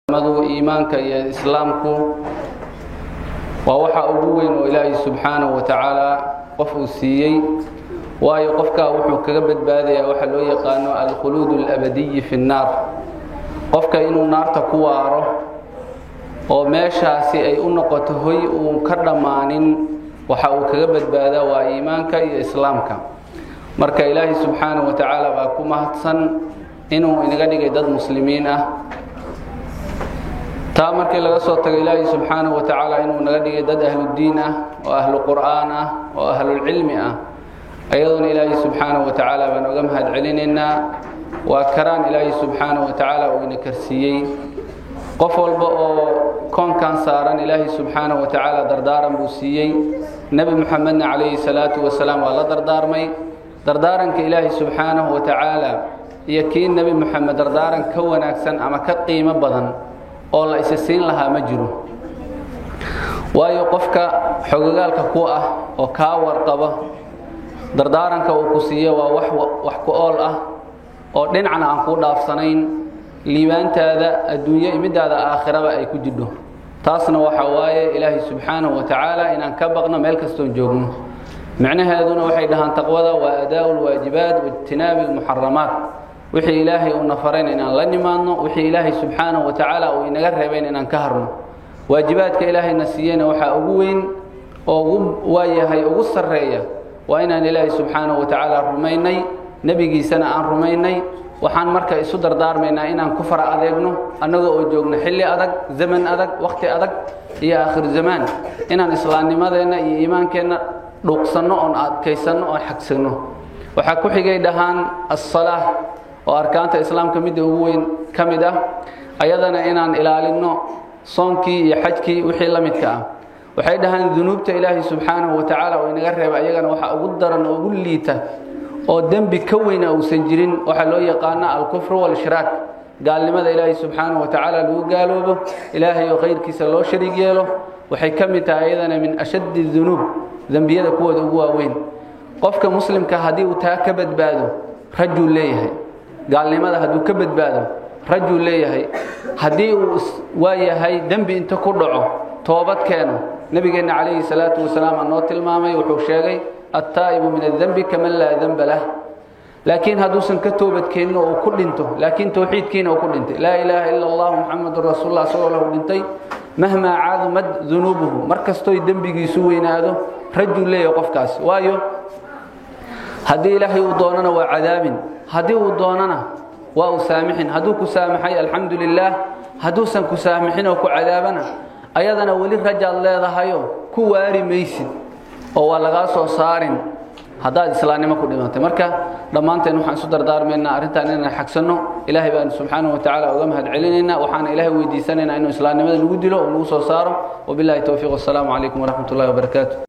Madu iimaanka iyo islaamku waa waxa ugu weyn oo Ilaahay subxaanahu wa tacaala qof uu siiyey, waayo qofka wuxuu kaga badbaadayaa waxa loo yaqaano alkhuluud alabadiyi fi nnaar, qofka inuu naarta ku waaro oo meeshaasi ay u noqoto hoy uu ka dhammaanin. Waxa uu kaga badbaadaa waa iimaanka iyo islaamka. Marka Ilaahay subxaanahu wa tacaala baa ku mahadsan inuu inaga dhigay dad muslimiin ah. Taa markii laga soo tago, Ilaahay subxaanahu wa tacaala inuu naga dhigay dad ahludiin ah oo ahlu qur'aan ah oo ahlulcilmi ah, ayadoona Ilaahay subxaanahu wa tacaala baan oga mahad celinaynaa. Waa karaan Ilaahay subxaanahu wa tacaala uu ina karsiiyey. Qof walba oo koonkan saaran Ilaahay subxaanahu wa tacaala dardaaran buu siiyey. Nebi Muxamedna calayhi salaatu wasalaam waa la dardaarmay. Dardaaranka Ilaahay subxaanahu wa tacaala iyo kii Nebi Moxamed dardaaran ka wanaagsan ama ka qiimo badan oo la isa siin lahaa ma jiro, waayo qofka xogogaalka ku ah oo kaa warqaba dardaaranka uu ku siiyo waa wax ku ool ah oo dhinacna aan kuu dhaafsanayn, liibaantaada adduunyo iyo middaada aakhiraba ay ku jidho. Taasna waxa waaye Ilaahay subxaanahu wa tacaala inaan ka baqno meel kastoon joogno. Micnaheeduna waxay dhahaan taqwada waa adaa'u lwaajibaat waijtinaabi almuxaramaat, wixii Ilaahay uuna farayna inaan la nimaadno, wixii Ilaahay subxaanahu wa tacaala uu inaga reebayna inaan ka harno. Waajibaadka Ilaahayna siiyeyna waxaa ugu weyn oo ugu waayahay ugu sarreeya waa inaan Ilaahay subxaanahu wa tacaala rumaynay, nebigiisana aan rumaynay. Waxaan marka isu dardaarmaynaa inaan ku fara adeegno annagoo oo joogno xilli adag, zaman adag, wakhti adag iyo aakhiru zamaan, inaan islaamnimadeenna iyo iimaankeenna dhuuqsanno oon adkaysanno oon xagsanno. Waxaa ku xigay dhahaan assalaa oo arkaanta islaamka midda ugu weyn ka mid ah, ayadana inaan ilaalinno, soonkii iyo xajkii wixii la midka ah. Waxay dhahaan dunuubta Ilaahay subxaanahu wa tacaala oo inaga reeba ayagana waxaa ugu daran oo ugu liita oo dembi ka weyna uusan jirin waxaa loo yaqaana alkufru walishraak, gaalnimada Ilaahay subxaanahu wa tacaala lagu gaaloobo, Ilaahay oo khayrkiisa loo shariig yeelo. Waxay ka mid tahay ayadana min ashaddi dunuub, dembiyada kuwooda ugu waaweyn. Qofka muslimka haddii uu taa ka badbaado rajuu leeyahay, gaalnimada hadduu ka badbaado rajuu leeyahay. Haddii uu waayahay dembi inta ku dhaco toobad keeno, nabigeenna calayhi salaatu wasalaam aa noo tilmaamay, wuxuu sheegay attaa'ibu min adembi kaman laa demba lah. Laakiin hadduusan ka toobadkeenin oo uu ku dhinto, laakiin towxiidkiina uu ku dhintay, laa ilaaha ila allah muxamadun rasuulullah isagoo lahu dhintay, mahmaa cadumad dunuubuhu, mar kastoy dembigiisu weynaado rajuu leeyahay qofkaas. Waayo haddii Ilaahay uu doonana waa cadaabin, haddii uu doonana waa uu saamixin. Hadduu ku saamaxay alxamdu lilaah, hadduusan ku saamixin oo ku cadaabana ayadana weli rajaad leedahayo ku waari maysid oo waa lagaa soo saarin haddaad islaamnimo ku dhimatay. Marka dhammaanteen waxaan isu dardaarmaynaa arrintan inaan xagsanno. Ilaahay baanu subxaanahu wa tacaala uga mahad celinaynaa, waxaana Ilaahay weydiisanaynaa inuu islaamnimada nagu dilo oo nagu soo saaro. Wabillahi towfiiq, wassalaamu calaykum waraxmat ullahi wabarakaatu.